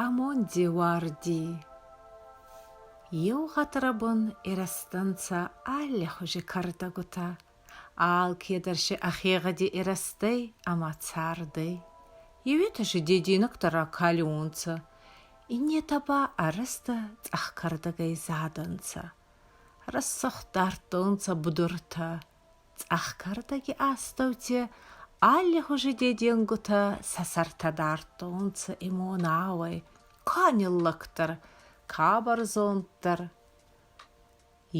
Амонди уарди. Еу гъӕдрӕбун ирӕзтӕнцӕ аллихузи кӕрдӕгутӕ. Алкедӕр си ӕхегъӕди ирӕзтӕй ӕма цардӕй. Еуетӕ си деденӕгтӕ ракалиуонцӕ, иннетӕ ба ӕрӕстӕ цъӕх кӕрдӕгӕй задӕнцӕ. Рӕсугъд дардтонцӕ будуртӕ, цъӕх кӕрдӕги астӕути аллихузи деденгутӕ сӕ сӕртӕ дардтонцӕ имонауӕй, ка ниллӕгдӕр, ка бӕрзонддӕр.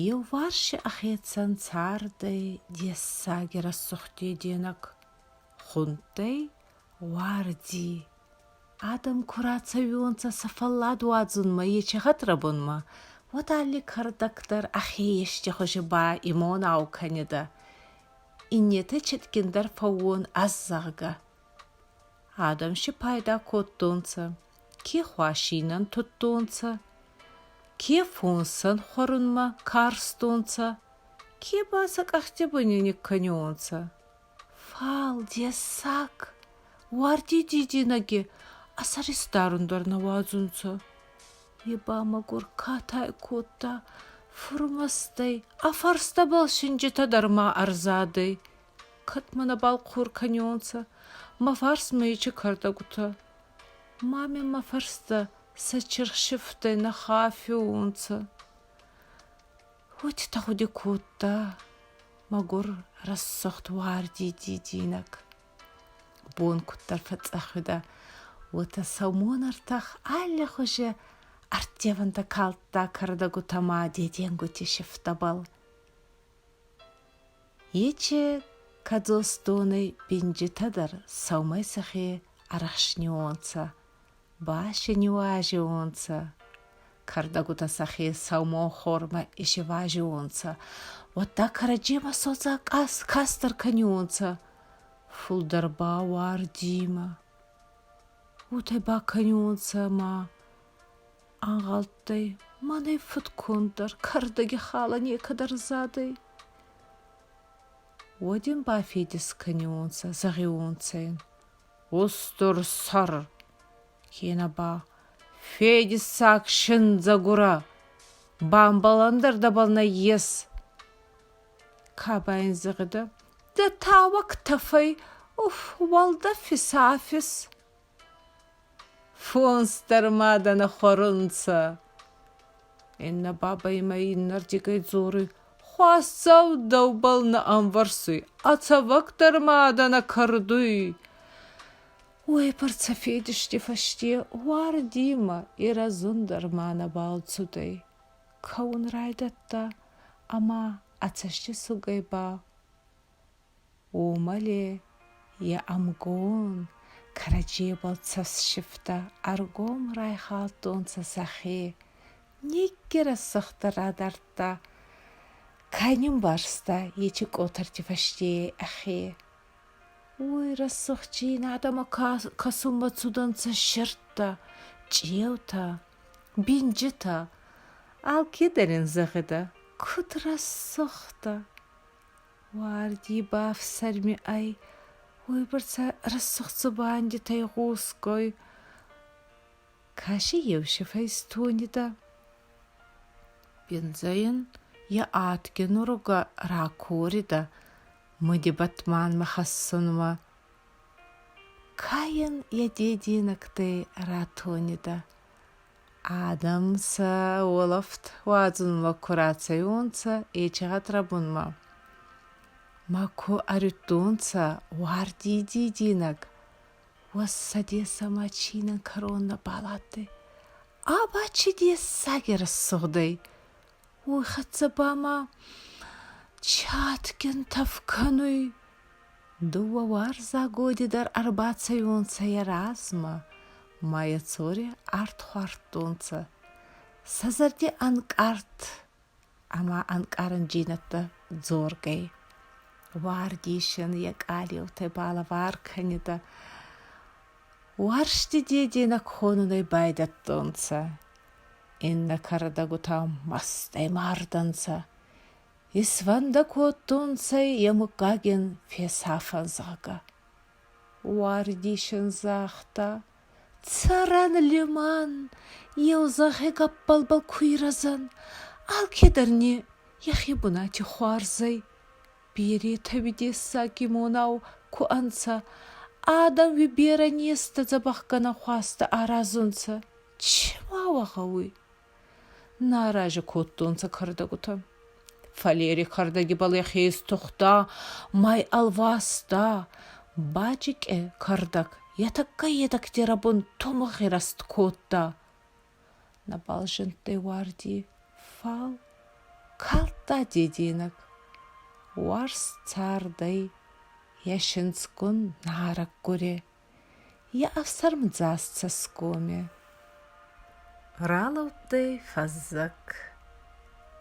Еуварси ӕхецӕн цардӕй дессаги рӕсугъд деденӕг. Хундтӕй уарди. Адӕм ку рацӕуионцӕ сӕ фӕллад уадзунмӕ ечи гъӕдрӕбунмӕ, уӕд алли кӕрдӕг дӕр ӕхе ести хузи ба имонау кӕнидӕ. Иннетӕ цитгиндӕр фӕууон ӕз, зӕгъгӕ. Адӕм си пайда кодтонцӕ, ке хуасийнӕн тудтонцӕ, ке фонсӕн хуӕрунмӕ карстонцӕ, ке ба сӕ къӕхти буни никкӕниуонцӕ. Фал дессаг, уарди дидинӕги ӕ сӕр исдарун дӕр нӕ уадзунцӕ. Е ба мӕгур катай кодта, фурмӕстӕй ӕ фӕрстӕбӕл синджитӕ дӕр ма ӕрзадӕй. Кӕд мӕ нӕбал хъур кӕнионцӕ, мӕ фарсмӕ ечи кӕрдӕгутӕ. Ма ме мӕ фӕрстӕ сӕ чирхсифтӕй нӕ хафиуонцӕ. Уотӕ гъуди кодта, мӕгур рӕсугъд уарди дидинӕг. Бон куддӕр фӕцъӕх уидӕ, уотӕ сӕумон ӕртӕх аллихузи ӕрттевӕнтӕ калдта кӕрдӕгутӕ ма деденгути сифтӕбӕл. Ечи кӕдзосдонӕй бинджитӕ дӕр сӕумӕй сӕхе ӕрӕхсниуонцӕ, баси ниуазиуонцӕ. Кӕрдӕгутӕ сӕхе сӕумон хормӕ исивазиуонцӕ, уӕдта кӕрӕдземӕ содза кастӕр кӕниуонцӕ, фулдӕр ба уардимӕ. Уотӕ бакӕниуонцӕ ӕма ӕнгъалдтӕй, мӕнӕй фудконддӕр кӕрдӕги халӕ некӕд ӕрзадӕй. Уӕд ин бафедис кӕниуонцӕ, зӕгъиуонцӕ ин: Устур сӕр, кенӕ ба федиссаг синдзӕгурӕ, бамбӕлӕн дӕр дӕбӕл нӕййес. Ка ба ин зӕгъидӕ: Дӕ тауӕг тӕфӕй, уф, уӕлдӕф исафис. Фонс дӕр ма дӕ нӕ хуӕрунцӕ. Иннӕ бабӕй имӕ иннердигӕй дзоруй: Хуасдзау дӕубӕл нӕ ӕмвӕрсуй, а цӕвӕг дӕр ма дӕ нӕ кӕрдуй. Уойбӕрцӕ федисти фӕсте уардимӕ ирӕзун дӕр ма нӕбал цудӕй. Кӕун райдӕдта ӕма ӕ цӕстисугӕй ба Уомӕле е ӕмгон кӕрӕдзебӕл цӕссифтӕ ӕргом райхалдтонцӕ сӕхе, никки рӕсугъддӕр радардта, ка нимбарста ечи къотӕрти фӕсте ӕхе. Уой рӕсугъддзийнадӕмӕ кӕсунмӕ цудӕнцӕ сирдтӕ, цъеутӕ, бинджитӕ. Алкедӕр ин зӕгъидӕ, куд рӕсугъд дӕ! Уарди бафсӕрми ӕй, уойбӕрцӕ рӕсугъд дзубандитӕй гъосгӕй. Кӕси еу сифӕ истонидӕ. Биндзӕ ин е адгин уругӕ ракоридӕ муди бӕтманмӕ хӕссунмӕ. Ка ин е деденӕгтӕй ратонидӕ. Адӕм сӕ уолӕфт уадзунмӕ ку рацӕуонцӕ ечи-гъӕдрӕбунмӕ, ма ку ӕруидтонцӕ уарди дидинӕг, уӕд сӕ десӕмӕ чинӕн кӕрон нӕбал адтӕй. Аба чи дессаги рӕсугъд ӕй, уой хӕццӕ ба ма чи адгин тӕф кӕнуй. Дууӕ уарзагоди дӕр ӕрбацӕуонцӕ йӕ размӕ, ма йӕ цори арт хуардтонцӕ. Сӕ зӕрди ӕнкъард ӕма ӕнкъарӕнджийнӕдтӕ дзоргӕй. Уардисӕн йӕ къалеутӕй балӕвар кӕнидӕ. Уарзти деденӕг хонунӕй байдӕдтонцӕ. Иннӕ кӕрдӕгутӕ мӕстӕй мардӕнцӕ. Исфӕндӕ кодтонцӕ е муггаген фесафӕн, зӕгъгӕ. Уардисӕн загъта: Цӕрӕн лимӕн, еу зӕнхи гӕппӕлбӕл ку ирӕзӕн, алкедӕр ни йӕхе бунати хуарз ӕй. Беретӕ уи дессаги монау ку ӕнцӕ, адӕм уи берӕ незтӕ дзӕбӕхгӕнӕн хуастӕ аразунцӕ. Чи ма уӕ гъӕуй? Нӕ арази кодтонцӕ кӕрдӕгутӕ. Фалери кӕрдӕгибӕл ӕхе истухта, мӕй ӕлваста. Баджикъе кӕрдӕг йӕ тӕккӕ едӕгти рӕбун тумугъи раст кодта. Нӕбал зиндтӕй уарди, фал калдта деденӕг. Уарзт цардӕй йӕ синдзгун нарӕг гуре. Йӕ ӕфсӕрмдзаст цӕсгоме. Ралӕудтӕй фӕззӕг.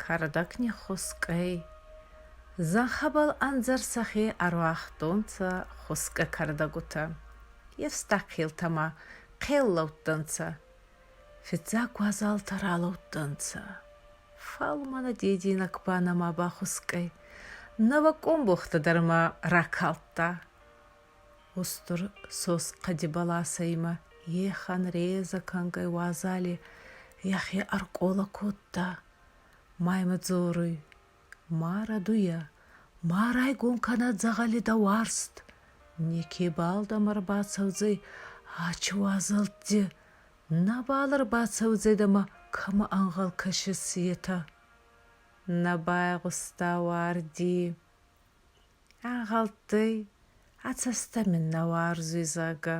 Кӕрдӕг ниххускъ ӕй. Зӕнхӕбӕл ӕндзӕр сӕхе ӕруагътонцӕ хускъӕ кӕрдӕгутӕ. Ефстаг хъелтӕмӕ хъел лӕудтӕнцӕ. Фиццаг уазалтӕ ралӕудтӕнцӕ. Фал мӕнӕ деденӕг ба нӕма бахускъ ӕй. Нӕуӕг къумбухтӕ дӕр ма ракалдта. Устур сосхъӕди бӕласӕ имӕ ехӕн резӕ кӕнгӕй уазали йӕхе ӕркъолӕ кодта. Ма имӕ дзоруй: Ма рӕдуйӕ, ма райгон кӕнӕ дзӕгъӕли дӕ уарзт. Некебал дӕмӕ ӕрбацӕудзӕй ачи уазӕлтти, нӕбал ӕрбацӕудзӕй дӕмӕ кӕмӕ ӕнгъӕл кӕсис, етӕ. Нӕ байгъуста Уарди. Ӕнгъалдтӕй, ӕ цӕстӕ мин нӕ уарзуй, зӕгъгӕ.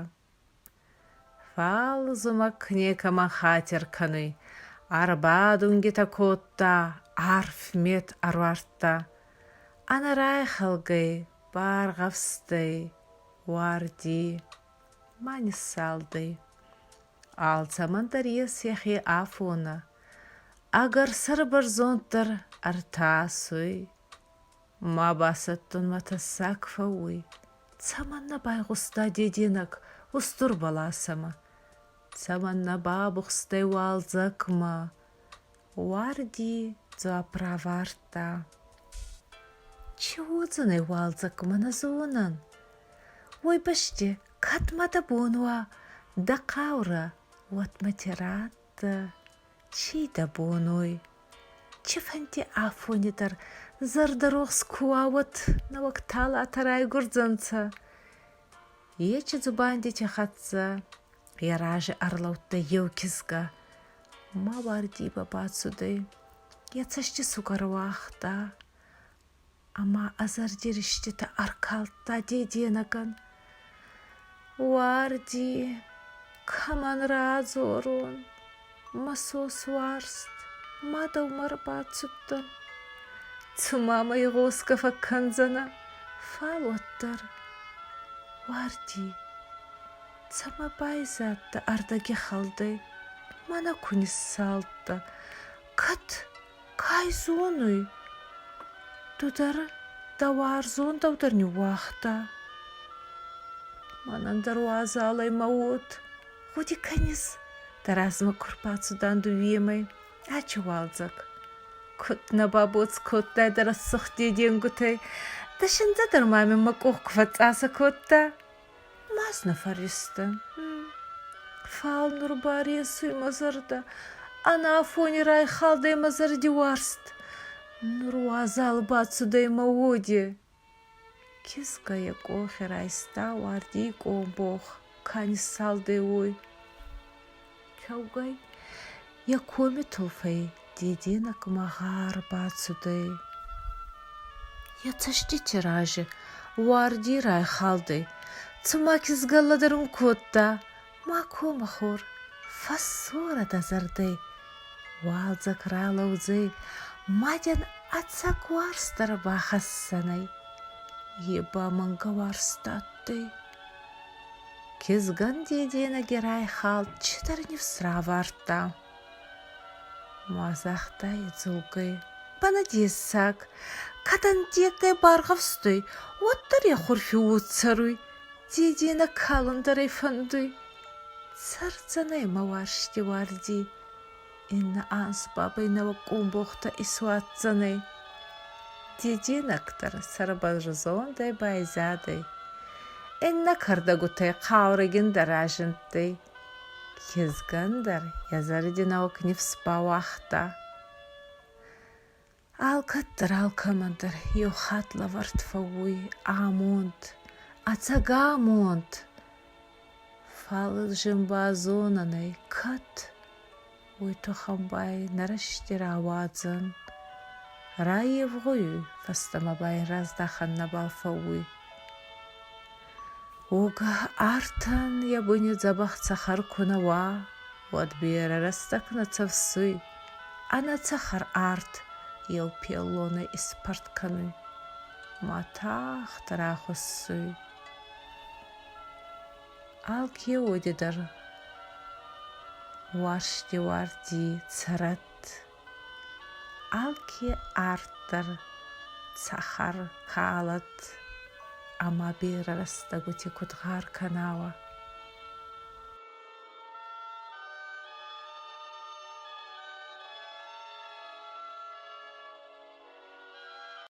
Фал зумӕг некӕмӕн хатир кӕнуй. Ӕрбадунгитӕ кодта, арф мет ӕруардта. Ӕнӕрайхӕлгӕй, баргъӕвстӕй, уарди ма ниссалдӕй. Алцӕмӕн дӕр ес йӕхе афонӕ. Ӕгӕр сӕрбӕрзонд дӕр ӕртасуй. Ма басӕттунмӕ тӕссаг фӕууй. Цӕмӕннӕ байгъуста деденӕг устур бӕласӕмӕ? Цӕмӕннӕ бабухстӕй уалдзӕгмӕ? Уарди дзуапп равардта: Чи уодзӕнӕй уалдзӕгмӕ нӕ зонӕн. Уой бӕсти кӕд ма дӕ бон уа, дӕ хъаурӕ, уӕд мӕ радтӕ. Чи дӕ бон уй? Цифӕнди афони дӕр зӕрдӕрохс ку уа, уӕд нӕуӕг талатӕ райгурдзӕнцӕ. Ечи дзубандити хӕццӕ йӕ рази ӕрлӕудтӕй еу кизгӕ. Ма Уардий ба бацудӕй, йӕ цӕстисуг ӕруагъта ӕма ӕ зӕрди риститӕ ӕркалдта деденӕгӕн. Уарди, кӕмӕн радзорон, мӕ сос уарзт, ма дӕумӕ ӕрбацудтӕн. Цума мӕ игъосгӕ фӕккӕндзӕнӕ, фал уӕддӕр Уарди, цӕмӕ байзадтӕ ӕрдӕгихӕлдӕй, мӕнӕ ку ниссалдтӕ, кӕд Кай зонуй, ду дӕр дӕ уарзон дӕу дӕр ниууагъта. Мӕнӕн дӕр уазалӕй мӕ уод. Гъуди кӕнис, дӕ размӕ ку рбацудан дууемӕй, ачи уалдзӕг. Куд нӕ бабоц кодтай дӕ рӕсугъд деденгутӕй, дӕ синдзӕ дӕр ма мин мӕ къох ку фӕцъцъасӕ кодта. Ма нӕ фӕрристӕн. Фал нур ба ресуй мӕ зӕрдӕ, ӕнафони райхалдӕй мӕ зӕрди уарзт. Нур уазал бацудӕй мӕ уоди. Кизгӕ йӕ къохи райста уардий къомбох, ка ниссалдӕй, уой. Кӕугӕй йӕ коми тулфӕй деденӕгмӕ гъӕр бацудӕй. Йӕ цӕстити рази уарди райхалдӕй, цума кизгӕ лӕдӕрун кодта: Ма ко, мӕ хор, фӕссорӕ дӕ зӕрдӕй. Уалдзӕг ралӕудзӕй, ма дин ӕцӕг уарзт дӕр бахӕссӕнӕй. Е ба мӕнгӕ уарзт адтӕй. Кизгӕн деденӕги райхалд чидӕр нифс равардта. Ма загъта идзулгӕй: Бана дессаг, кӕд ӕндеггӕй баргъӕвстой, уӕддӕр йӕ хурфи уод цӕруй, деденӕг калун дӕр ӕй фӕндуй. Цӕрдзӕнӕй мӕ уарзти уарди, иннӕ анз бабӕй нӕуӕг къумбохтӕ исуадздзӕнӕй. Деденӕг дӕр сӕрбӕрзондӕй байзадӕй. Иннӕ кӕрдӕгутӕй хъаурӕгиндӕр разиндтӕй. Кизгӕн дӕр йӕ зӕрди нӕуӕг нифс бауагъта. Алкӕддӕр алкӕмӕн дӕр еу хатт лӕвӕрд фӕууй амонд, ӕцӕг амонд. Фал зин базонӕн ӕй, кӕд уой туххӕн ба ӕй нӕ рӕсти рауадзӕн. Райевгъуйуй, фӕстӕмӕ ба ин раздӕхӕн нӕбал фӕууй. Уогӕ артӕн йӕ буни дзӕбӕх цӕхӕр ку нӕ уа, уӕд берӕ рӕстӕг нӕ цӕфсуй. Ӕнӕ цӕхӕр арт еу пеллонӕй испӕрт кӕнуй ма тагъд рахуссуй. Алке уоди дӕр уарзти уарди цӕрӕд, алке арт дӕр цӕхӕр калӕд ӕма берӕ рӕстӕгути куд гъӕр кӕна.